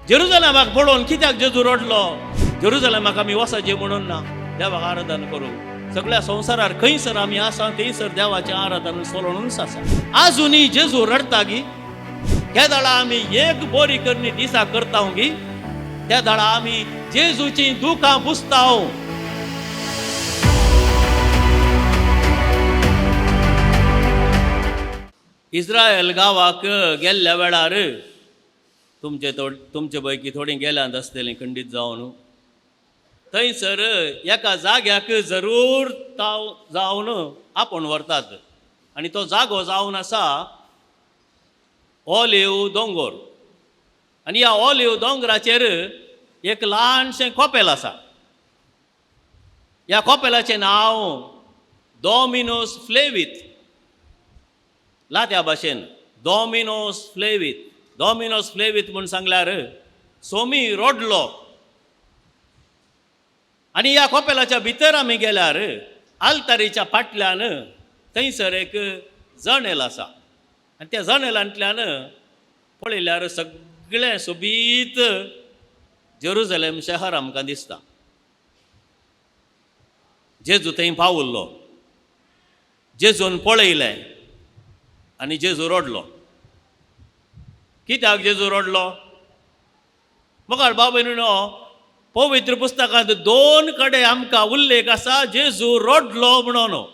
जेरुजलेमाक पळोवन कित्याक जेजू रडलो? जेरुजलेमाक आमी वचचें म्हणून ना, देवाक आराधन करूंक. सगळ्या संवसारार खंयसर आमी आसा थंयसर देवाचें आराधन चलोवनूच आसा. आजुनूय जेजू रडटा गी? त्या दाळा आमी एक बरी करणी दिसा करता गी, त्या दाळा आमी जेजूची दुखां पुसता. इस्रायल गांवाक गेल्ल्या वेळार तुमचे तुमचे पैकी थोडीं गेल्यांत आसतलीं खंडीत जावन. थंयसर एका जाग्याक जरूर ताव जावन आपोवन व्हरतात आनी तो जागो जावन आसा ऑलिव दोंगोर. आनी ह्या ऑलिव दोंगराचेर एक ल्हानशें कोपेल आसा. ह्या कोपेलाचें नांव डॉमिनोस फ्लेवीत, लात्या भाशेन डॉमिनोस फ्लेवीत. डॉमिनोस फ्लेवीत म्हूण सांगल्यार सोमी रोडलो. आनी ह्या कोपेलाच्या भितर आमी गेल्यार आल्तारीच्या फाटल्यान थंयसर एक जनेल आसा आनी त्या जनेलांतल्यान पळयल्यार सगळें सोबीत जेरुजलेम शहर आमकां दिसता. जेजू थंय पावुल्लो, जेजून पळयलें आनी जेजू रडलो. कित्याक जेजू रडलो? मुखार भाव भयणीनो, पवित्र पुस्तकांत दोन कडेन आमकां उल्लेख आसा जेजू रडलो म्हणून.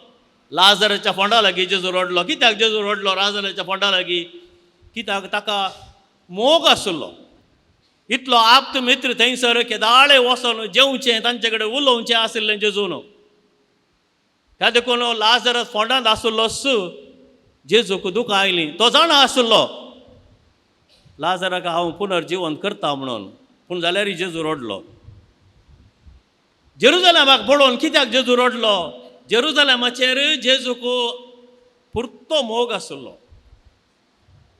लाजराच्या फोंडा लागीं जेजू रडलो. कित्याक जेजू रडलो लाजराच्या फोंडा लागीं? कित्याक ताका मोग आशिल्लो. इतलो आप्त मित्र थंयसर केदाळे वचोन जेवचें, तांचे कडेन उलोवचें आशिल्लें जेजून. त्या देखून लाजरस फोंडांत आशिल्लोच जेजूक दुखां आयलीं. तो जाणा आशिल्लो लाजराक हांव पुनर्जिवन करता म्हणून, पूण जाल्यार जेजू रडलो. जेरुजलेमाक पळोवन कित्याक जेजू रडलो? जेरुजलेमाचेर जेजूक पुरतो मोग आशिल्लो.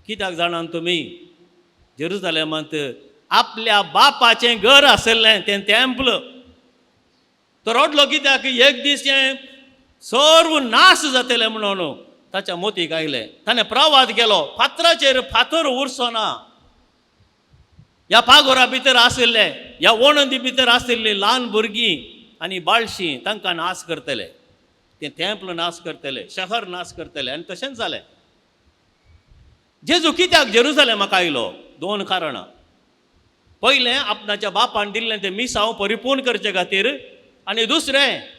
कित्याक जाणात तुमी? जेरुजलेमांत आपल्या बापाचें घर आशिल्लें तें तेंपल. तो रडलो कित्याक? एक दीस हें सर्व नाश जातलें म्हणून ताच्या मोतीक आयलें. ताणें प्रवाद केलो, फातराचेर फातर उरचो ना. ह्या पागोरा भितर आशिल्ले, ह्या वणंदी भितर आशिल्ली ल्हान भुरगीं आनी बाळशीं तांकां नाश करतले, तें तेंपल नाश करतले, शहर नाश करतले. आनी तशेंच जालें. जेजू कित्याक जेरुजलेमाक आयलो? दोन कारणां. पयलें, आपणाच्या बापान दिल्लें तें मिसांव परिपूर्ण करचे खातीर, आनी दुसरें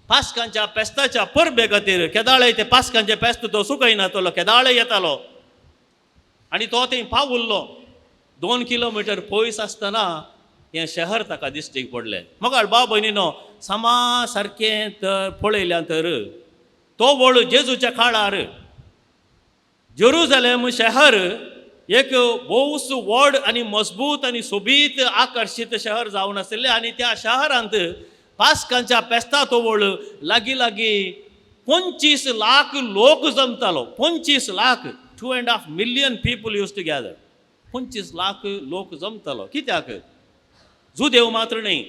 पास्कांच्या पेस्ताच्या परबे खातीर. केदाळे ते पास्कांचे पेस्त तो सुकयनातलो, केदाळे येतालो आनी तो थंय पावुल्लो. 2 किलोमिटर पयस आसतना हें शहर ताका दिश्टीक पडलें. मगाळ भाव भयणीनो, समा सारकें तर पळयल्यार तर तो वळ जेजूच्या काळार जेरुजलेम शहर एक भोवच व्हड आनी मजबूत आनी सोबीत आकर्शीत शहर जावन आशिल्लें. आनी त्या शहरांत पास्कांच्या पेस्ता तोवळ लागीं लागीं 25 लाख लोक जमतालो. 25 lakh, 2.5 million people use to gather. 25 lakh लोक जमतालो. कित्याक? जुदेव मात्र न्हय,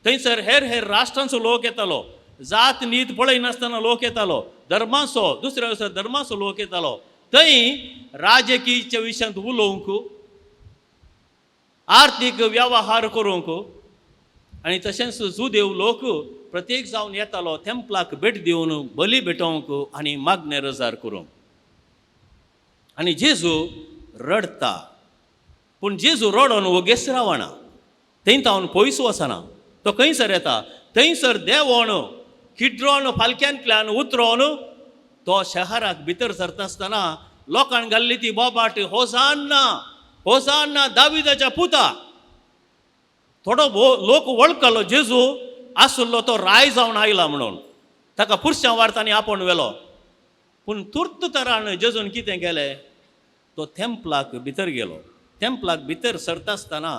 थंयसर हेर हेर राष्ट्रांचो लोक येतालो. जात नीत पळयनासतना लोक येतालो, धर्माचो दुसऱ्या दुसऱ्या धर्माचो लोक येतालो. थंय राजकीच्या विशयांत उलोवंक, आर्थीक व्यवहार करूंक, आनी तशेंच जुदेव लोक प्रत्येक जावन येतालो तेंपलाक भेट दिवन बली भेटोवंक आनी मागणें रजार करूंक. आनी जेजू रडटा, पूण जेजू रडोन वोगेच रावना, थंय तावन पयस वचना. तो खंयसर येता? थंयसर देंवोन किड्रोन फालक्यांतल्यान उतरोन तो शहराक भितर सरता आसतना लोकांक घाल्ली ती बोबाट, होसान्ना होसान्ना दाविदाच्या पुता. थोडो लोक वळखलो जेजू आशिल्लो तो राय जावन आयला म्हणून. ताका पुरशां वार्तांनी आपोवन व्हेलो. पूण तुर्त तरान जेजून कितें केलें? तो तेंपलाक भितर गेलो. तेंपलाक भितर सरता आसतना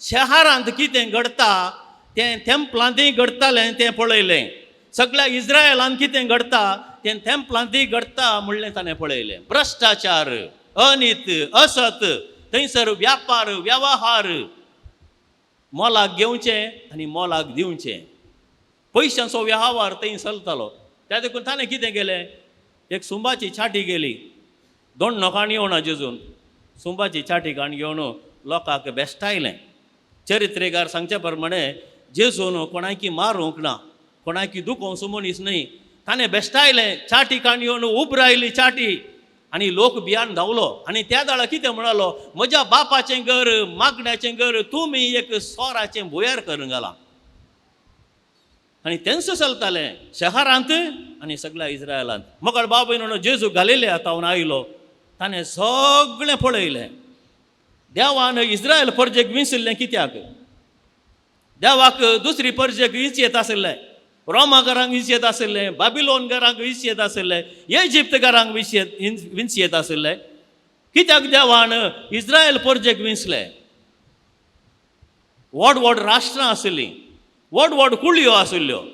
शहरांत कितें घडटा तें तेंपलांतय घडटालें तें पळयलें. सगळ्या इस्रायलांत कितें घडटा तें तेंपलांतय घडटा म्हणलें ताणें पळयलें. भ्रश्टाचार, अनीत, असत, थंयसर व्यापार व्यवहार, मोलाक घेवचें आनी मोलाक दिवचें, पयशांचो व्यवहार थंय चलतालो. त्या देखून ताणें कितें केलें? एक सुंबाची छाटी गेली, दोन नोकांनी येवना जेजून सुंबाची छाटी काण घेवन लोकांक बेश्टायलें. चरित्रेकार सांगच्या प्रमाणे जेजून कोणाकी मारूंक ना, कोणाकी दुखोवचो मनीस न्हय, ताणें बेश्टायलें. चाटी काण येवन उबरायली चाटी आनी लोक भियान धांवलो. आनी त्या दाळा कितें म्हणालो, म्हज्या बापाचें घर मागण्याचें घर तुमी एक सोराचें भुंयार करून घालां. आनी तेंच चलतालें शहरांत आनी सगळ्या इस्रायलांत. मगळ बाबूय म्हणून जेजू घालिले आतां आयलो, ताणें सगळें पळयलें. देवान इस्रायल परजेक विंचिल्लें कित्याक? देवाक दुसरी परजेक विंचयेत आशिल्लें, रोमाघरांक विंचयेत आशिल्लें, बाबिलोन घरांक विंचयेत आशिल्लें, इजिप्त घरांक विंचयेत आशिल्लें. कित्याक देवान इस्रायल परजेक विंचलें? व्हड व्हड राष्ट्रां आशिल्लीं, व्हड व्हड कुळयो आशिल्ल्यो,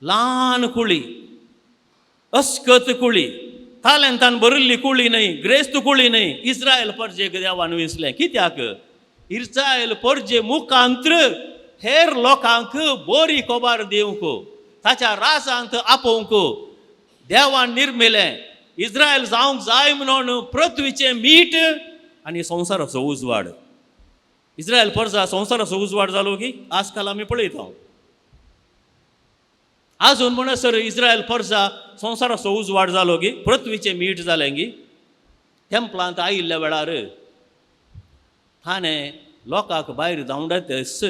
ल्हान कुळी, अस्कत कुळी, तालेंतान भरिल्ली कुळी न्हय, ग्रेस्त कुळी न्हय, इस्रायल परजेक देवान विंचलें. कित्याक? इस्रायल परजे मुखांत्र हेर लोकांक बरी खबर दिवंक, ताच्या राजांत आपोवंक देवान निर्मिलें. इस्रायल जावंक जाय म्हणून पृथ्वीचें मीठ आनी संवसाराचो उजवाड. इस्रायल परजा संवसाराचो उजवाड जालो की आजकाल आमी पळयता. आजून म्हणसर इस्रायल परजा संवसाराचो उजवाड जालो की, पृथ्वीचें मीठ जालें की. तेंपलांत आयिल्ल्या वेळार ताणें लोकांक भायर धांवडायतच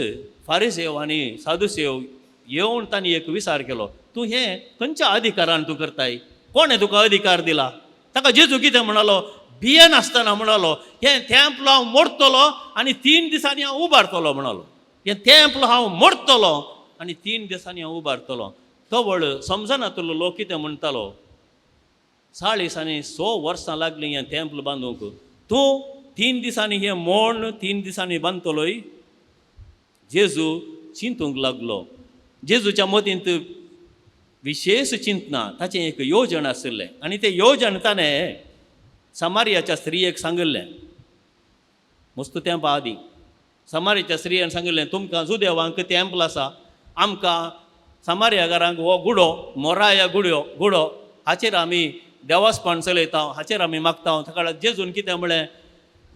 फारिसेव आनी सादुसेव येवन तांणी एक विचार केलो, तूं हें खंयच्या अधिकारान तूं करताय? कोणें तुका अधिकार दिला? ताका जेजू कितें म्हणालो, भियेनासतना म्हणालो, हें तेंपल हांव मोडटलो आनी 3 दिसांनी हांव उबारतलो म्हणालो. हें तेंपल हांव मोडटलो आनी 3 दिसांनी हांव उबारतलो. तवळ समजनातलो लोक कितें म्हणटालो, 40 आनी 100 वर्सां लागलीं हें तेंपल बांदूंक, तूं 3 दिसांनी हें मोड 3 दिसांनी बांदतलोय? जेजू चिंतूंक लागलो. जेजूच्या मतींत विशेश चिंतना, ताचें एक योजन आशिल्लें आनी तें योजन ताणें समारियाच्या स्त्रियेक सांगिल्लें. मस्त तेंपा आदीं समारियाच्या स्त्रियेन सांगिल्लें, तुमकां जुदेवांक तेंपल आसा, आमकां समारिया घरांक हो गुडो, मोराया गुडो, हाचेर आमी देवासपण चलयता, हाचेर आमी मागता. ताका जेजून कितें म्हळें,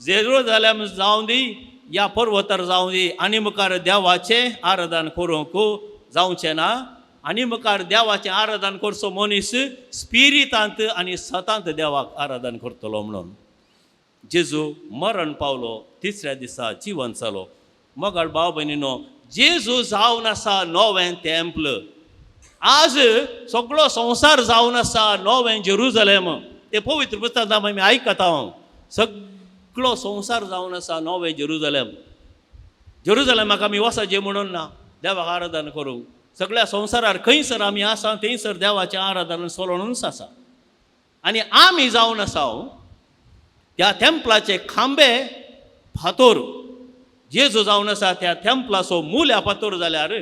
जेरुजालेम जावं दी या पर्वतार जावं दी, आनी मुखार देवाचें आराधन करूंक जावचें ना. आनी मुखार देवाचें आराधन करचो मनीस स्पिरितांत आनी सतांत देवाक आराधन करतलो म्हणून. जेजू मरण पावलो, तिसऱ्या दिसा जिवन जालो. मोगाळ भाव भयणीनो, जेजू जावन आसा नवें तेंपल. आज सगळो संवसार जावन आसा नवें जेरुजलेम. ते पवित्र पुस्तकांत आमी आयकता हांव, सगळो संवसार जावन आसा नवें जेरुजलेम. जेरुजलेमाक आमी वचचें म्हणून ना देवाक आराधन करूंक. सगळ्या संवसारार खंयसर आमी आसा थंयसर देवाचें आराधन चलोवनूच आसा. आनी आमी जावन आसा त्या तेंपलाचे खांबे फातोर. जेजू जावन आसा त्या तेंपलाचो मुल्या फातोर जाल्यार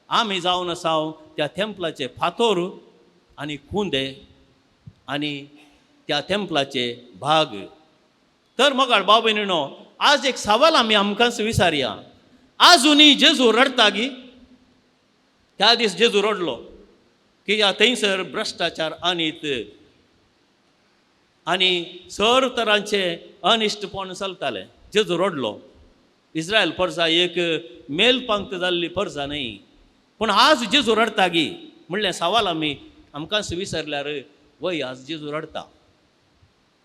आमी जावन आसा त्या तेंपलाचे फातोर आनी कुंदे आनी त्या तेंपलाचे भाग. तर मोगाळ भाव भयणीनो, आज एक सवाल आमी आमकांच विचारया, आजुनूय जेजू रडटा गी? त्या दीस जेजू रडलो की ह्या थंयसर भ्रश्टाचार अनीत आनी सर तरांचे अनिश्टपण चलतालें. जेजू रडलो. इस्रायल परजा एक मेलपांक्त जाल्ली परजा न्हय, पूण आज जेजू रडटा गी म्हणलें सवाल आमी आमकांच विसरल्यार वय आज जेजू रडटा.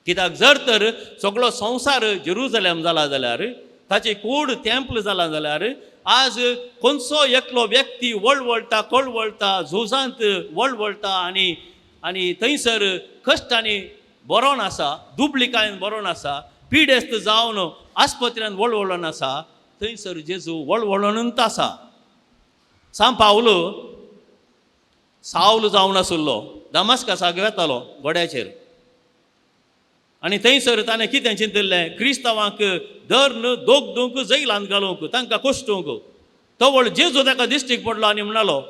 कित्याक जर तर सगळो संवसार जेरुजलेम जाला जाल्यार, ताची कूड तेंपल जाला जाल्यार, आज खंयचो एकलो व्यक्ती वळवळटा कळवळटा, झुजांत वळवळटा आनी आनी थंयसर कश्टांनी बरोवन आसा, दुबळिकायेन बरोवन आसा, पिडेस्त जावन आस्पत्र्यान वळवळून आसा, थंयसर जेजू वळवळूनच आसा. सांव पावल सावल जावन आशिल्लो, दमास्कसाक वेतालो घोड्याचेर आनी थंयसर ताणें कितें चिंतिल्लें, क्रिस्तांवांक धरून दोग जैलांत घालूंक, तांकां कोश्टूंक. तवळ जेजू ताका दिश्टीक पडलो आनी म्हणालो,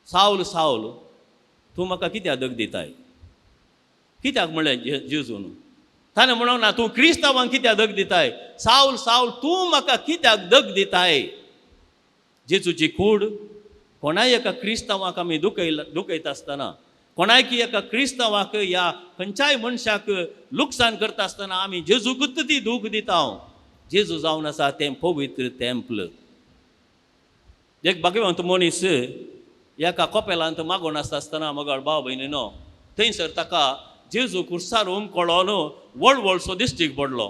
सावल सावल तूं म्हाका कित्याक दग दिताय? कित्याक म्हणलें जेजून? ताणें म्हणूंक ना तूं क्रिस्तांवांक कित्याक दग दिताय, सावल सावल तूं म्हाका कित्याक दग दिताय? जेजूची कूड कोणाय एका क्रिस्तांवाक आमी दुखयता आसतना, कोणायकी एका क्रिस्तांवाक या खंयच्याय मनशाक लुकसाण करता आसतना आमी जेजूकूच ती दूख दिता. जेजू जावन आसा तें पवित्र तेंपल. एक भाग्यवंत मनीस एका कोपेलांत मागून आसता आसतना मगळ भाव भयणीनो थंयसर ताका जेजू कुर्सार उमकळोन वळवळसो दिश्टीक पडलो.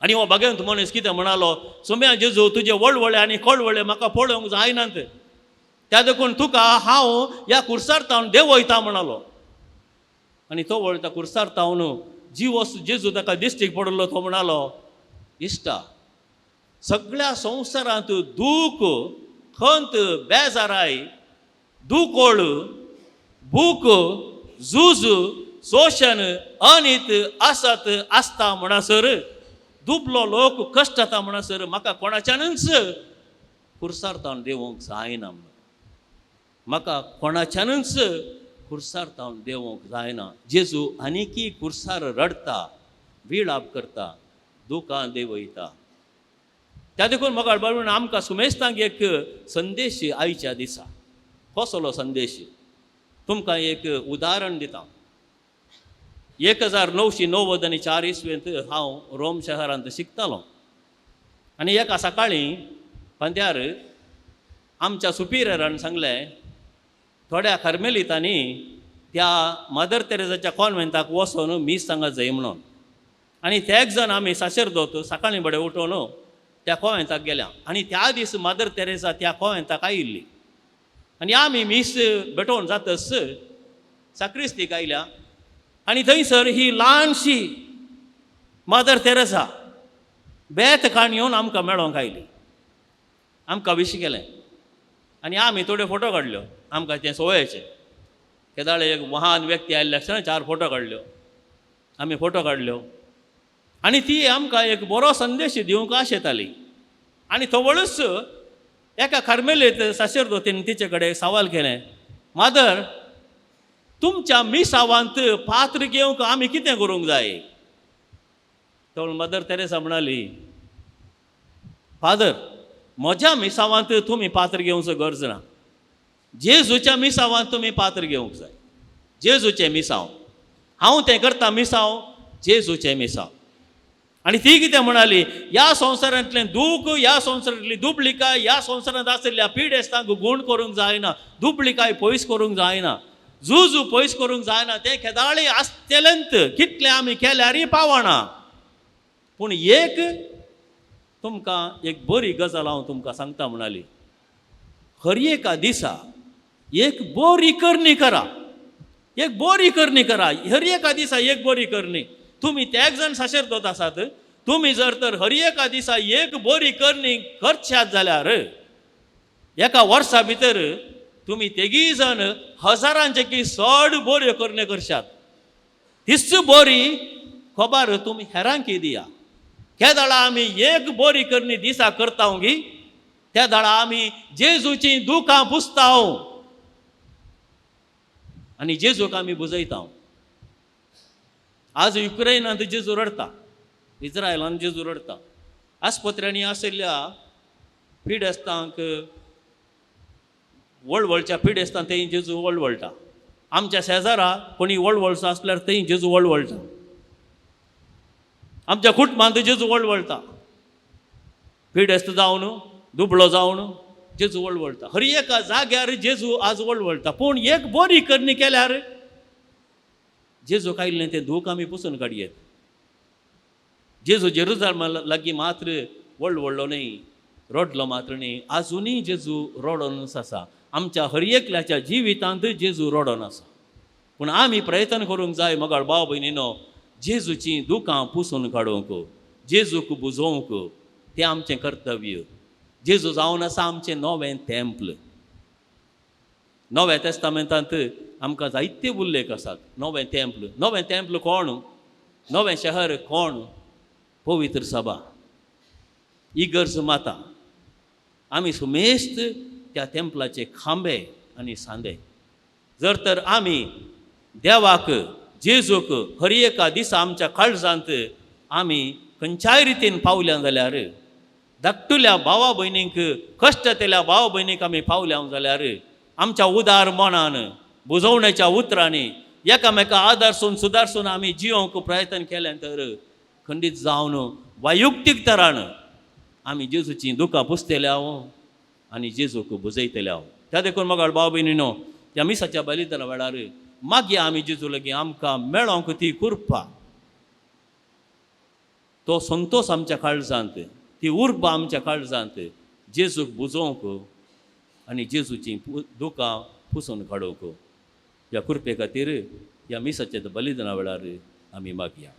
आनी हो भाग्यवंत मनीस कितें म्हणालो, सोम्या जेजू तुजे वळवळे आनी कळवळे म्हाका पळोवंक जायनात, त्या देखून तुका हांव ह्या कुर्सार तावन देंवयता म्हणालो. आनी तो वळटा कुर्सार तावन जीव जेजू ताका दिश्टीक पडलो. तो म्हणालो, इश्टा, सगळ्या संवसारांत दूख, खंत, बेजाराय, दुकोळ, भूक, झूज, शोशण, अनीत आसत आसता म्हणसर, दुबलो लोक कश्ट जाता म्हणसर म्हाका कोणाच्यानूच कुर्सार तावन देंवोंक जायना, म्हाका कोणाच्यानूच कुर्सार तावन देंवोंक जायना. जेजू आनीकी कुर्सार रडटा, विळाप करता, दुकां देंवयता. त्या देखून मोगाळ बाबा आमकां सुमेस्तांक एक संदेश आयच्या दिसा. कसलो संदेश? तुमकां एक उदाहरण दिता. 1994 इसवेंत हांव रोम शहरांत शिकतालो आनी एका सकाळीं फांत्यार आमच्या सुपिरियरान सांगलें, थोड्या कार्मेलितांनी त्या मदर तेरेजाच्या कॉन्वेंटाक वचोन मीस सांगा जाय म्हणून. आनी ते जाण आमी साशेरदोत सकाळीं बडे उठोवन त्या कॉन्वेंटाक गेल्या आनी त्या दीस मदर तेरेजा त्या कॉन्वेंटाक आयिल्ली. आनी आमी मीस भेटोवन जातच साक्रिस्तीक आयल्या आनी थंयसर ही ल्हानशी मदर तेरेजा बेत काण येवन आमकां मेळोंक आयली. आमकां विश केलें आनी आमी थोड्यो फोटो काडल्यो. आमकां तें सवयेचें, केदाळे एक महान व्यक्ती आयिल्ले आसतना 4 फोटो काडल्यो, आमी फोटो काडल्यो आनी ती आमकां एक बरो संदेश दिवंक आशेताली. आनी थवळूच एका कार्मेलीत साशेरदोतीन तिचे कडेन सवाल केलें, मादर, तुमच्या मिसावांत पात्र घेवंक आमी कितें करूंक जाय? तर मदर तेरेसा म्हणाली, फादर, म्हज्या मिसावांत तुमी पात्र घेवचो गरज ना, जेजूच्या मिसावांत तुमी पात्र घेवंक जाय. जेजूचें मिसांव हांव तें करता, मिसांव जेजूचें मिसांव. आनी ती कितें म्हणाली, ह्या संवसारांतलें दूख, ह्या संवसारांतली दुबळिकाय, ह्या संवसारांत आशिल्ल्या पिडेस्तांक गूण करूंक जायना, दुबळिकाय पयस करूंक जायना, झुजू पयस करूंक जायना, तें केदाळी आसतलेंत, कितलें आमी केल्यारय पावना. पूण एक तुमकां एक बरी गजाल हांव तुमकां सांगता म्हणाली, हर एका दिसा एक बरी करणी करा, एक बरी करणी करा, हर एका दिसा एक बरी करणी. तुमी त्याग जाण साशेरदोत आसात, तुमी जर तर हर एका दिसा एक बरी करणी करशात जाल्यार एका वर्सा भितर तुमी तेगीय जाण हजारांचे की चड बऱ्यो करण्यो करशात. तीच बरी खबर तुमी हेरांकी दिया. केदाळा आमी एक बरी करणी दिसा करता गी, त्या दाळा आमी जेजूची दुकां पुसता आनी जेजूक आमी बुजयता. आज युक्रेनांत जेजू रडटा, इस्रायलान जेजू रडटा, आस्पत्र्यांनी आशिल्ल्या पिडेस्तांक, वळवळच्या पिडेस्तांक थंय जेजू वळवळटा. आमच्या शेजारा कोणी वळवळचो आसल्यार थंय जेजू वळवळटा. आमच्या कुटुंबांत जेजू वळवळटा. पिडेस्त जावन, दुबळो जावन जेजू वळवळटा. हर एका जाग्यार जेजू आज वळवळटा. पूण एक बरी करणी केल्यार जेजूक आयिल्लें तें दूख आमी पुसून काडयेत. जेजू जेरुजालमा लागीं मात्र वळवळ्ळो न्हय, रडलो मात्र न्हय, आजुनूय जेजू रडोनच आसा. आमच्या हर एकल्याच्या जिवितांत जेजू रडोन आसा. पूण आमी प्रयत्न करूंक जाय मोगाळ भाव भयणीनो, जेजूचीं दुकां पुसून काडूंक, जेजूक बुजोवंक, तें आमचें कर्तव्य. जेजू जावन आसा आमचें नवें तेंपल. नव्या तेस्तामेंतांत आमकां जायते उल्लेख आसात. नवें तेंपल, नवें तेंपल कोण? नवें शहर कोण? पवित्र सभा, इगर्ज माता. आमी सुमेस्त त्या तेंपलाचे खांबे आनी सांदे. जर तर आमी देवाक, जेजूक हर एका दिसा आमच्या काळजांत आमी खंयच्याय रितीन पावल्या जाल्यार, धाकटुल्या भावा भयणींक, कश्ट जातल्या भावा भयणींक आमी पावल्या जाल्यार, आमच्या उदार मनान, बुजवण्याच्या उतरांनी एकामेका आदारसून सुदारसून आमी जियोंक प्रयत्न केलें तर खंडीत जावन वैयक्तीक तरान आमी जेजूचीं दुकां पुसतले हांव आनी जेजूक बुजयतले हांव. त्या देखून मोगाळ भाव भयणीनो, ह्या मिसाच्या बलिदाना वेळार मागीर आमी जेजू लागीं आमकां मेळोंक ती कृपा, तो संतोश आमच्या काळजांत, ती उर्बा आमच्या काळजांत जेजूक बुजोवंक आनी जेजूचीं दुकां पुसून काडूंक. ह्या कृपे खातीर ह्या मिसाच्या बलिदाना वेळार आमी मागया.